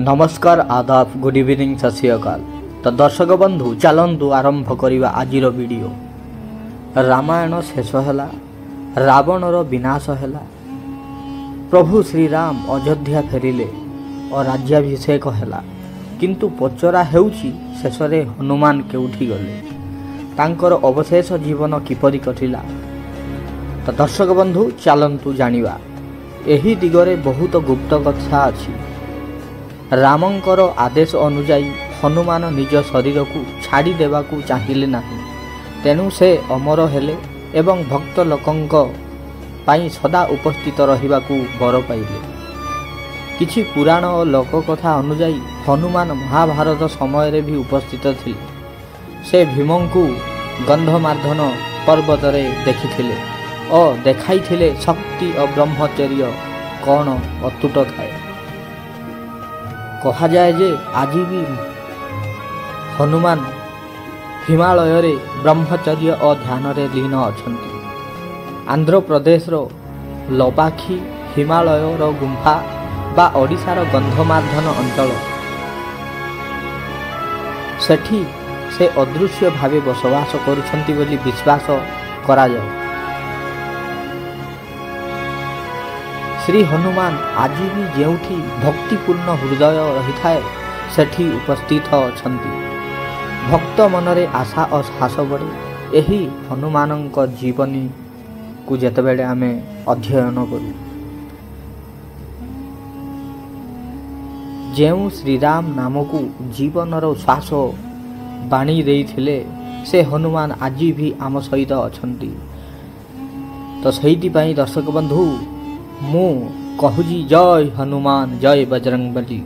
ନମସ୍କାର, ଆଦାବ, good evening, ସତ ଶ୍ରୀ ଅକାଲ। ତ ଦର୍ଶକ ବନ୍ଧୁ, ଚାଲନ୍ତୁ ଆରମ୍ଭ କରିବା ଆଜିର ଭିଡ଼ିଓ। ରାମାୟଣ ଶେଷ ହେଲା, ରାବଣର ବିନାଶ ହେଲା, ପ୍ରଭୁ ଶ୍ରୀରାମ ଅଯୋଧ୍ୟା ଫେରିଲେ ଓ ରାଜ୍ୟାଭିଷେକ ହେଲା। କିନ୍ତୁ ପଚରା ହେଉଛି, ଶେଷରେ ହନୁମାନ କେଉଁଠି ଗଲେ? ତାଙ୍କର ଅବଶେଷ ଜୀବନ କିପରି କଟିଲା? ତ ଦର୍ଶକ ବନ୍ଧୁ, ଚାଲନ୍ତୁ ଜାଣିବା। ଏହି ଦିଗରେ ବହୁତ ଗୁପ୍ତ କଥା ଅଛି। ରାମଙ୍କର ଆଦେଶ ଅନୁଯାୟୀ ହନୁମାନ ନିଜ ଶରୀରକୁ ଛାଡ଼ି ଦେବାକୁ ଚାହିଁଲେ ନାହିଁ, ତେଣୁ ସେ ଅମର ହେଲେ ଏବଂ ଭକ୍ତ ଲୋକଙ୍କ ପାଇଁ ସଦା ଉପସ୍ଥିତ ରହିବାକୁ ବର ପାଇଲେ। କିଛି ପୁରାଣ ଓ ଲୋକକଥା ଅନୁଯାୟୀ ହନୁମାନ ମହାଭାରତ ସମୟରେ ବି ଉପସ୍ଥିତ ଥିଲେ। ସେ ଭୀମଙ୍କୁ ଗନ୍ଧମାର୍ଦ୍ଦନ ପର୍ବତରେ ଦେଖିଥିଲେ ଓ ଦେଖାଇଥିଲେ ଶକ୍ତି ଓ ବ୍ରହ୍ମଚର୍ଯ୍ୟ କ'ଣ ଅତୁଟ ଥାଏ। କୁହାଯାଏ ଯେ ଆଜି ବି ହନୁମାନ ହିମାଳୟରେ ବ୍ରହ୍ମଚର୍ଯ୍ୟ ଓ ଧ୍ୟାନରେ ଲୀନ ଅଛନ୍ତି। ଆନ୍ଧ୍ରପ୍ରଦେଶର ଲବାଖି ହିମାଳୟର ଗୁମ୍ଫା ବା ଓଡ଼ିଶାର ଗନ୍ଧମାର୍ଦ୍ଦନ ଅଞ୍ଚଳ, ସେଠି ସେ ଅଦୃଶ୍ୟ ଭାବେ ବସବାସ କରୁଛନ୍ତି ବୋଲି ବିଶ୍ୱାସ କରାଯାଏ। ଶ୍ରୀ ହନୁମାନ ଆଜି ବି ଯେଉଁଠି ଭକ୍ତିପୂର୍ଣ୍ଣ ହୃଦୟ ରହିଥାଏ, ସେଠି ଉପସ୍ଥିତ ଅଛନ୍ତି। ଭକ୍ତ ମନରେ ଆଶା ଓ ସାହସ ବଢ଼େ ଏହି ହନୁମାନଙ୍କ ଜୀବନୀକୁ ଯେତେବେଳେ ଆମେ ଅଧ୍ୟୟନ କରୁ। ଯେଉଁ ଶ୍ରୀରାମ ନାମକୁ ଜୀବନର ଶ୍ୱାସ ବାଣୀ ଦେଇଥିଲେ, ସେ ହନୁମାନ ଆଜି ବି ଆମ ସହିତ ଅଛନ୍ତି। ତ ସେଇଥିପାଇଁ ଦର୍ଶକ ବନ୍ଧୁ, ମୁଁ କହୁଛି ଜୟ ହନୁମାନ, ଜୟ ବଜରଙ୍ଗବଲି।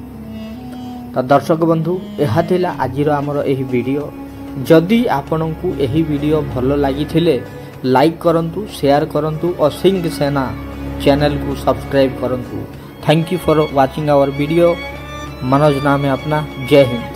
ତ ଦର୍ଶକ ବନ୍ଧୁ, ଏହା ଥିଲା ଆଜିର ଆମର ଏହି ଭିଡ଼ିଓ। ଯଦି ଆପଣଙ୍କୁ ଏହି ଭିଡ଼ିଓ ଭଲ ଲାଗିଥିଲେ ଲାଇକ୍ କରନ୍ତୁ, ସେୟାର କରନ୍ତୁ ଓ ସିଂ ସେନା ଚ୍ୟାନେଲକୁ ସବସ୍କ୍ରାଇବ୍ କରନ୍ତୁ। Thank you for watching our video. Manoj नाम है अपना। जय हिंद।